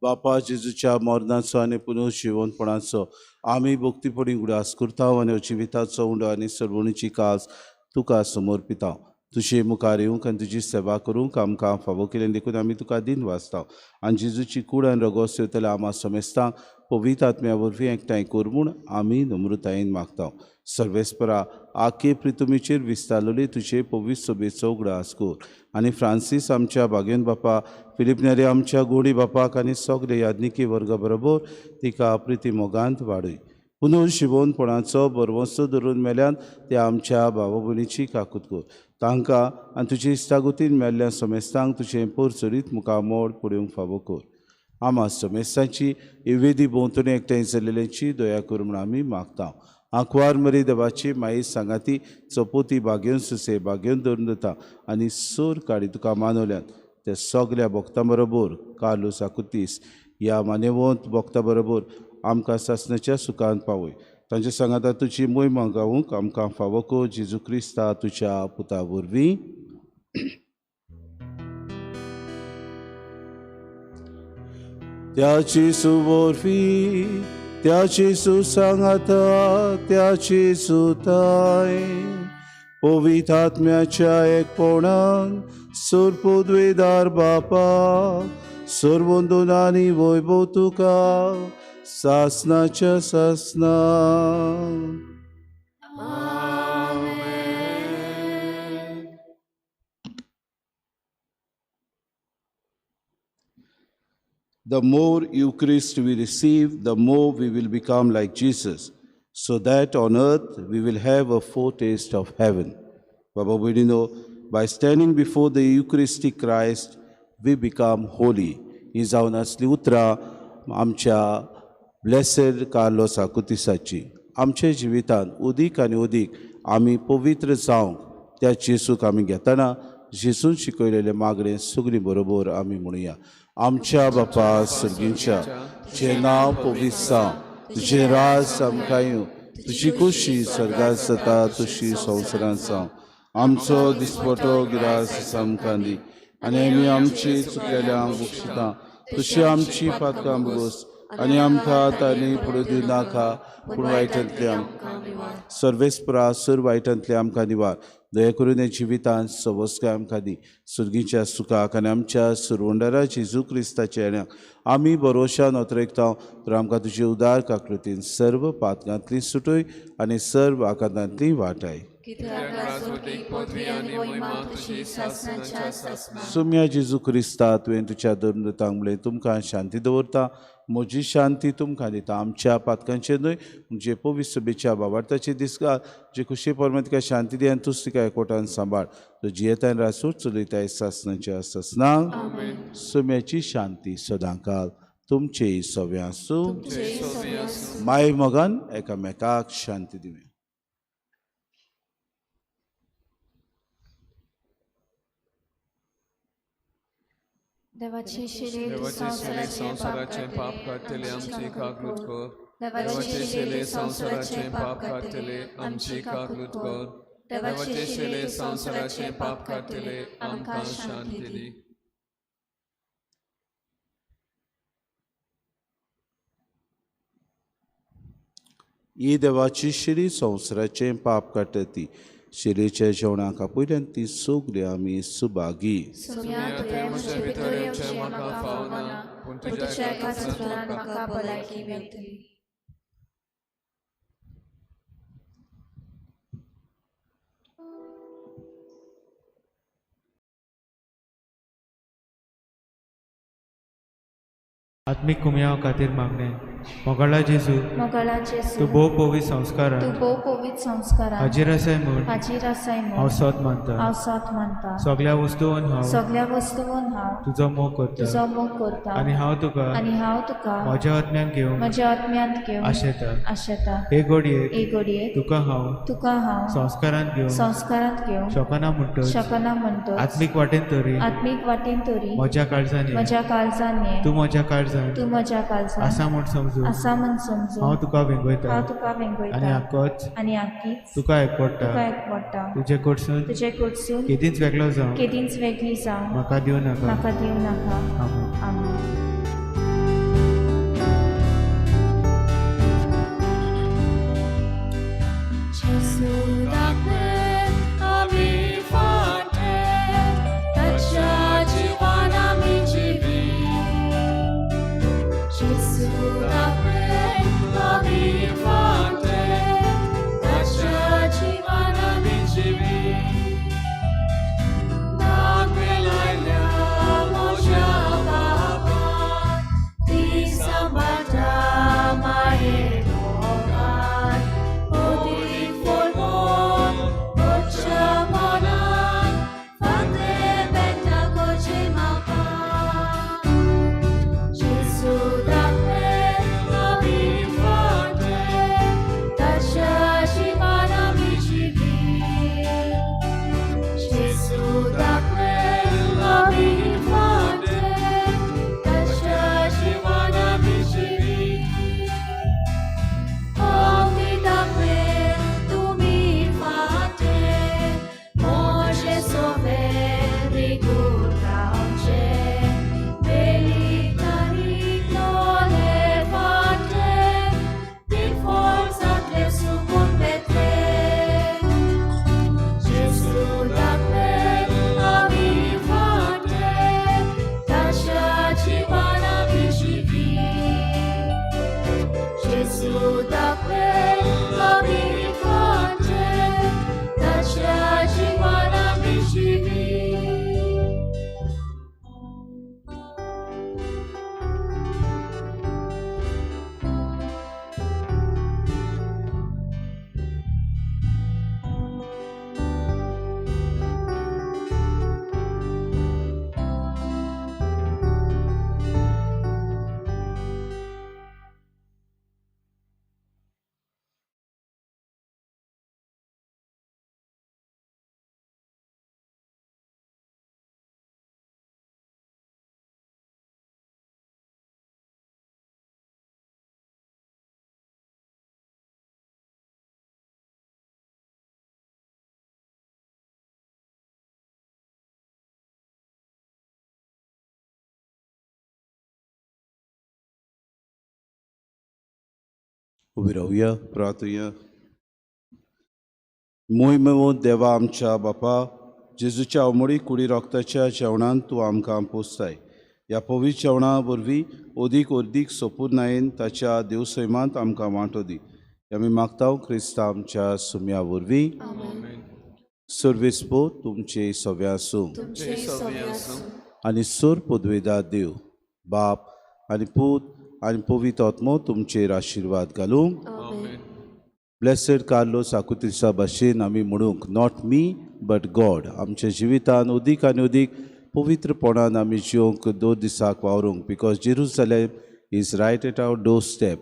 बापा जेजूच्या मरणाचो आनी पुनर्जिवनपणाचो आमी भक्तीपणी उगडास करता आनी जिविताचो उंडो आनी सर्वणीची काज तुका समर्पिता. तुजे मुखार येवंक आनी तुजी सेवा करूंक आमकां फावो केलें देखून आमी तुका दिन वाचता आनी जेजूची कूड आनी रगत सेवतल्या आमा समेस्तांक पवित्र आत्म्या वरवीं एकठांय कर म्हूण आमी नम्रतायेन मागता. सर्वेस्परा आखे प्रितुमीचेर विस्तारलेली तुजे पवित्र सभेचो उगडास कर आनी फ्रांसीस आमच्या बागेन बापा, फिलीप नेरी आमच्या गोडी बापाक आनी सगळे याज्ञिकी वर्गा बरोबर तिका प्रिती मोगांत वाडय. पुनर्जिवनपणाचो बरवंसो धरून मेल्यान ते आमच्या भाव भयणीची काकूत कर. तांकां आनी तुजे इश्टागतीन मेल्ल्या समेस्तांक तुजें पोरचरीत मुखामोड पळोवंक फावो कर. आमा समेस्तांची वेदी भोंवतणी एकठांय जाल्लेल्यांची दया कर म्हूण आमी मागता. आंकवार मरी देवाची माई सांगाती चपोती बागेवन सुसे बागेवन धरून दिता आनी सोर काडी तुका मानवल्यात ते सगल्या भक्तां बरोबर कार्लूस आकुतीस ह्या मानेवंत भक्ता बरोबर आमकां सासणाच्या सुखान पावय. तांच्या सांगाता तुजी मोहिमा गावूंक आमकां फावो कर जेजू क्रिस्ता तुज्या पुता वरवीं. त्या जेजू वरवीं, त्या जेजू सांगाता, त्या जेजूताय पवित्र आत्म्याच्या एकपणान सोरपुद्वेदार बापा सर्वंदून आनी वैभव तुका सासणाच्या सासणा. The more Eucharist we receive, the more we will become like Jesus, so that on earth we will have a foretaste of heaven. Baba Budino, by standing before the Eucharistic Christ, we become holy. ही जावन आसली उतरां आमच्या blessed Carlos आकुतीसाची. आमच्या जिवितांत उदीक आनी उदीक आमी पवित्र जावंक त्या जेजूक आमी घेतना जेजून शिकयलेलें मागणें सगळीं बरोबर आमी म्हणुया. आमच्या बापा सर्गींच्या, तुजें नांव पवित्र जावं, तुजें राज आमकां येवं, तुजी खोशी स्वर्गांत जाता तशी संवसारांत जावं. आमचो दिसपटो गिरास आमकां दी आनी आमी आमची चुकलेल्यांक बक्षिता तशी आमची पातकां भोगोस आनी आमकां तांणी फुडें दिवं नाका पूण वायटांतले आमकां सर्वेस्परा सर वायटांतले आमकां निवार. दया करून ह्या जिवितांत सवस्काय आमकां दी. सुर्गीच्या सुखाक आनी आमच्या सुरवंडारा जेजू क्रिस्ताच्या येण्याक आमी भरोशान अतरेकता तर आमकां तुजी उदार काकृतीन सर्व पातकांतली सुटय आनी सर्व आकांतांतली वाटाय. सुम्या जेजू क्रिस्ता तुवें तुज्या धर्मदूतांक म्हणलें तुमकां शांती दवरता, म्हजी शांती तुमकां दिता. आमच्या पातकांचेर न्हय म्हणजे पवित्र सभेच्या बाबार्थाचे दिसका जे खुशी परमें तुका शांती दी आनी तूं तिका एकवटान सांबाळ. तो जियेतान रासूर चलयताय सासणाच्या सासणाक. सुम्याची शांती सदांकाल तुमचेय सव्या आसूं. माय मोगान एकामेकाक शांती दिवया. देवाचे शिले संवसाराचें पाप काडटले आमची काकूत कर. देवाचे शिले संवसाराचें पाप काडटले आमची काकूत कर. देवाचे शिले संवसाराचें पाप काडटले आमकां शांती दी. ही देवाची शिरी संवसाराचें पाप काडटा ती शिरेच्या जेवणाक आपयल्यान ती सगळी आमी सुभागी. आत्मीक कुमयाव खातीर मागणें. मोगाळा जेजू, मोगाळा जेजू, तूं भोव पवित्र तूं संस्कारान भोव पवित्र संस्कारान हाजीर आसाय म्हूण हाजीर आसाय हांव म्हूण सोद मानता. हांव सोद मानता. सगळ्या वस्तून हांव सगळ्या वस्तून हांव तुजो मोग करता तुजो मोग करता आनी हांव तुका आनी हांव तुका म्हज्या आत्म्यान घेवंक म्हज्या आत्म्यांत घेवन आशेता. आशेता. हे घडयेक हे घडयेक तुका हांव तुका हांव संस्कारान घेवंक संस्कारांत घेवंक शकना म्हणटच शकना म्हणटच आत्मीक वाटेन तरी आत्मीक वाटेन तरी म्हज्या काळजान ये. म्हज्या काळजान ये. तूं म्हज्या काळजान तूं म्हज्या काळजान आसा म्हूण समजून आसा म्हूण समजून हांव तुका वेंगयता हांव तुका आनी वेंगयता आकोच आनी आकीच तुका एकवडटा. तुका एकवडटा. तुजे कडसून तुजे कडसून केदींच वेगळो जावं केदींच वेगळी जावं म्हाका दिवं नाका. म्हाका दिवं नाका. आमेन. आमेन. उबी रावया, प्रार्थुया. मोहिमेवो देवा आमच्या बापा, जेजूच्या अवमळी कुडी रोगताच्या जेवणान तूं आमकां पोसताय. ह्या पवित्र जेवणा वरवीं अदीक अर्दीक सोपूर्णायेन ताच्या देवसैमांत आमकां वांटो दी. आमी मागता क्रिस्ता आमच्या सुम्या वरवीं. सर्वेस्पो तुमचे सव्या आसूं आनी सोर पदवेदार देव बाप आनी पूत आनी पवित्र आत्मो तुमचेर आशिर्वाद घालूं. ब्लेसेड कार्लोस आकुतिसा भाशेन आमी म्हणूंक not me but God. आमच्या जिवितान अदीक आनी अदीक पवित्रपणान आमी जिवंक दर दिसाक वावरूंक, because Jerusalem is right at our door step.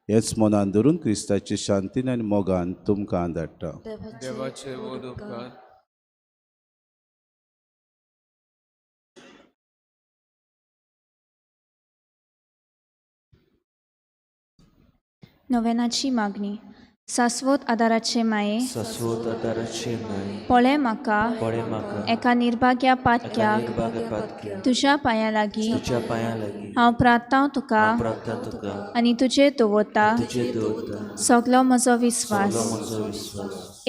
हेंच मनान धरून क्रिस्ताचे शांतीन आनी मोगान तुमकां धाडटा. देवाचे व्हड उपकार. नोवेनाची मागणी. सास्वत आदाराचे माये, सास्वत आदाराचे माये, पळय म्हाका पळय म्हाका एका निर्भाग्या पातक्याक तुज्या पांयां लागीं हांव प्रार्थना तुका आनी तुजेर दवरता सगलो म्हजो विस्वास.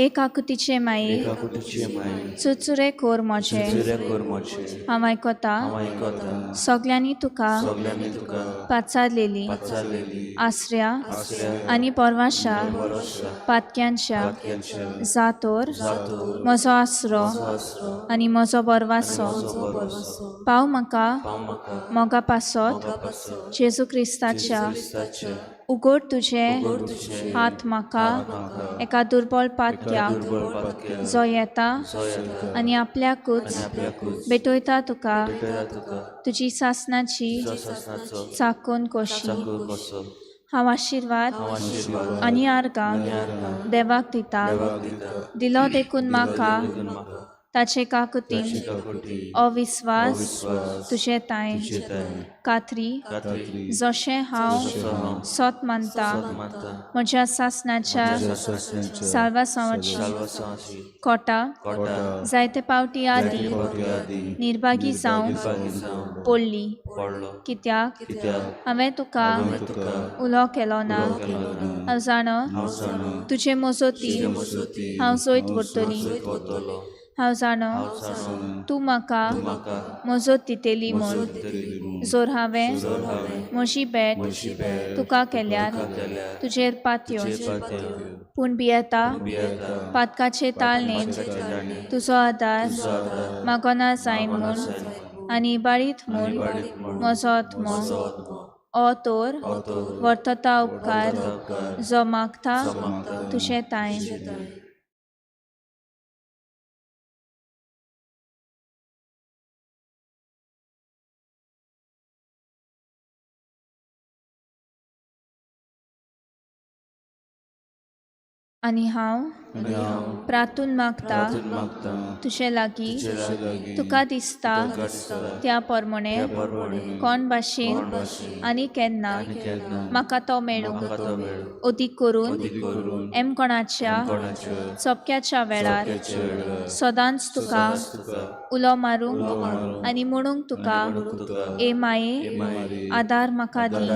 एक आकुतीचे माये एकाकुटीचे माये चुरचुरे कोर म्हजे चुरचुरे कर म्हजे हांव आयकता हांव आयकता सगल्यांनी तुका सगल्यांनी तुका पाचारलेली पाचारलेली आसऱ्या आसऱ्या आनी परवाशा भरोशा पातक्यांच्या वाक्यांच्या जातोर जातोर म्हजो आसरो आसरो आनी म्हजो बरवासो म्हजो भरवंसो पाव म्हाका पाव म्हाका मोगा पासत पासत जेजू क्रिस्ताच्या क्रिस्ताच्या उगड तुजे तुजे हात म्हाका एका दुर्बळ पातक्याक दुर्बळ पातक्या जो येता जो येता आनी आपल्याकूच आपल्याकूच भेटयता तुका भेटयता तुका तुजी सासनाची सासनाचो चाकून कोशी चाकून कसो हांव आशिर्वाद हांव आशिर्वाद आनी आर्गां देवाक दिता दिता दिलो देखून म्हाका देखून म्हाका ताचे काकुतीन काकुटी अविस्वास विस्वास तुजे तांय तांय कात्री कात्री जशें हांव हांव सोत मानता मानता म्हज्या सासनाच्या सासणाच्या साल्वासांवाची साल्वासांवाची कोटा कोटा जायते पावटी आदी आदी निर्भागी जावन जावन पडली पडलो कित्याक कित्याक हांवें तुका तुका उलो केलो ना हांव जाणा तुजे मजती हांव जैत व्हरतली वतलो हांव जाणा तूं म्हाका मजत दितली म्हूण जर हांवें म्हजी भेट तुका केल्यार तुजेर पातयेवन पूण भियेता पातकाचे ताळणेन तुजो आदार मागोना जायन म्हूण आनी इबाडीत म्हूण म्हजो आत्मो ओ तोर वर्तता उपकार जो मागता तुजे तांय. आनी हांव प्रातून मागता तुजे लागीं तुका दिसता त्या प्रमाणे कोण भाशेन आनी केन्ना म्हाका तो मेळूं अदीक करून एमकोणाच्या चपक्याच्या वेळार सदांच तुका उलो मारूंक आनी म्हणूंक तुका ए माये आदार म्हाका दी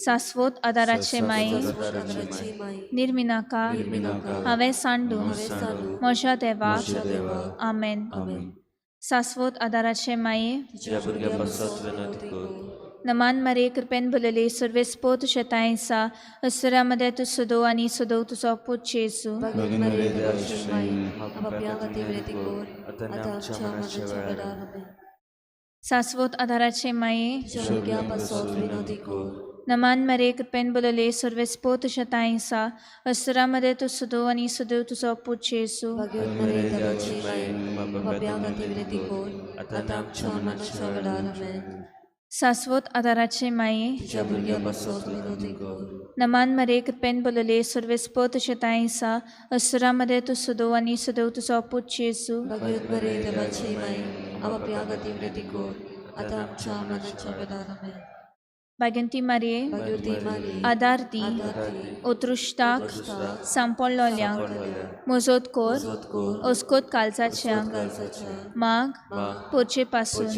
सास्वत आदाराचे माये निर्मिनाका हांवें सांडून म्हज्या देवाक आमेन. सास्वत आदाराचे माये तुज्या भुरग्या पासत विनंती कर. नमान मारे कृपेन भरलेली सर्वेस्पो तुझे तांयसा असुरामध्ये तूं सदो आनी सदो तुजो पूत जेजू. आतां आमच्या मरणाच्या वेळार आमेन. सास्वत आदाराचे माये तुज्या भुरग्या पासत विनंती कर. नमान मारे कृपेन भरलेली सर्वेस्पो तुझे तांयसा असुरामध्ये तूं सदो आनी सदो तुजो पूत जेजू. आतां आमच्या मरणाच्या वेळार आमेन. सास्वत आदाराचे माये तुज्या भुरग्या पासत विनंती कर. नमान मारे कृपेन भरलेली सर्वेस्पो तुझे तांयसा असुरामध्ये तूं सदो आनी सदो तुजो पूत जेजू. आतां आमच्या मरणाच्या वेळार आमेन. भाग्यंती मारये आदार दी उत्कृश्टाक सांपडलोल्यांक मजत कोर अस्कोत कालजाच्या माग पोरचे पासून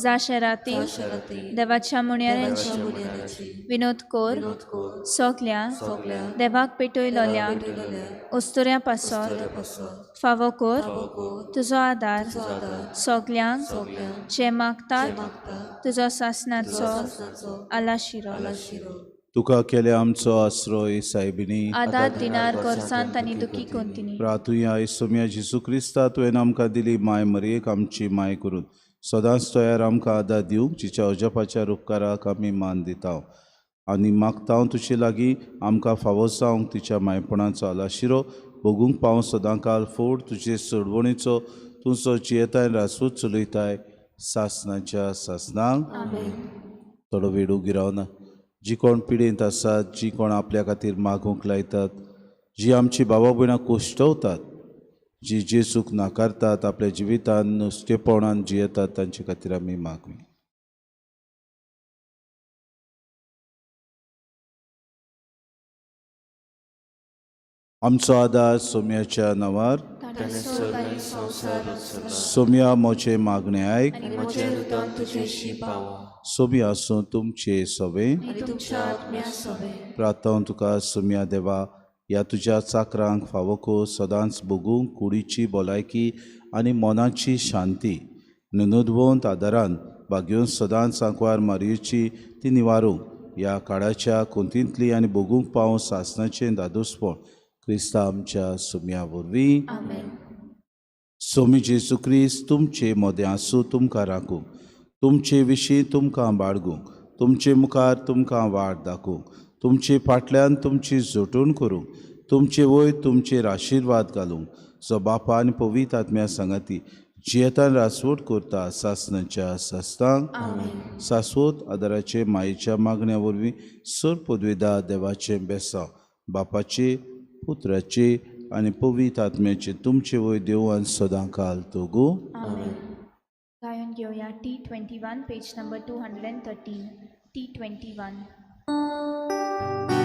जा शराती देवाच्या मुण्यारांची विनोद कोर सगल्या देवाक पेटयलोल्या अस्तुऱ्या पासत फावो कोर तुजो आदार सगल्यांक जे मागतात तुजो सासनाचो आलाशिरो. तुका केले आमचो आश्रय सायबिणी आदार दिनार गरजांत आनी दुखी कोंतिनी. प्रातुया सोम्या जेजू क्रिस्ता तुवें आमकां दिली माय मरयेक आमची माय करून सदांच तयार आमकां आदार दिवंक जिच्या अजापाच्या उपकाराक आमी मान दिता आनी मागता तुजे लागीं आमकां फावो जावंक तिच्या मायपणाचो आलाशिरो भोगूंक पावूं सदांकाल फोड तुजे सोडवणीचो तुजो जियेताय रासूच चलयताय सासनाच्या सासनाक. थोडो वेळ उगी रावना. जी कोण पिडेंत आसात, जी कोण आपल्या खातीर मागूंक लायतात, जी आमची बाबा भयणां कोश्टवतात, जी जेजूक नाकारतात, आपल्या जिवितान नुस्तेपणान जियेतात, तांचे खातीर आमी मागूया. आमचो आदार सोम्याच्या नांवार. सोम्या म्हजें मागणें आयक. सोमी आसूं तुमचे सवे. प्रार्थना तुका सोम्या देवा ह्या तुज्या चाकरांक फावो सदांच भोगूंक कुडीची भलायकी आनी मनाची शांती नोंदवंत आदारान भागयोवन सदांच आंकवार मारयेची ती निवारूंक ह्या काळाच्या कोंतींतली आनी भोगूंक पावो सासणाचें दादोसपण क्रिस्ता आमच्या सुम्या वरवीं. सोमी जेजू क्रिस्त तुमचे मदें आसूं, तुमकां राखूंक, तुमचे विशीं तुमकां बाळगूंक, तुमचे मुखार तुमकां वाट दाखोवंक, तुमचे फाटल्यान तुमची जोटूण करूंक, तुमचे वयर तुमचेर आशिर्वाद घालूंक, जो बापा आनी पवित्र आत्म्या सांगाती जियेतान रासवट करता सासणाच्या सासणांक. सासवत आदाराचे मायेच्या मागण्या वरवीं सर पदवेदा देवाचें बेसांव बापाचे पुत्राचे आनी पवित्र आत्म्याचे तुमचे वयर देवान सदां काल तोगू. गायन घेवया T 21 page number 213 T 21.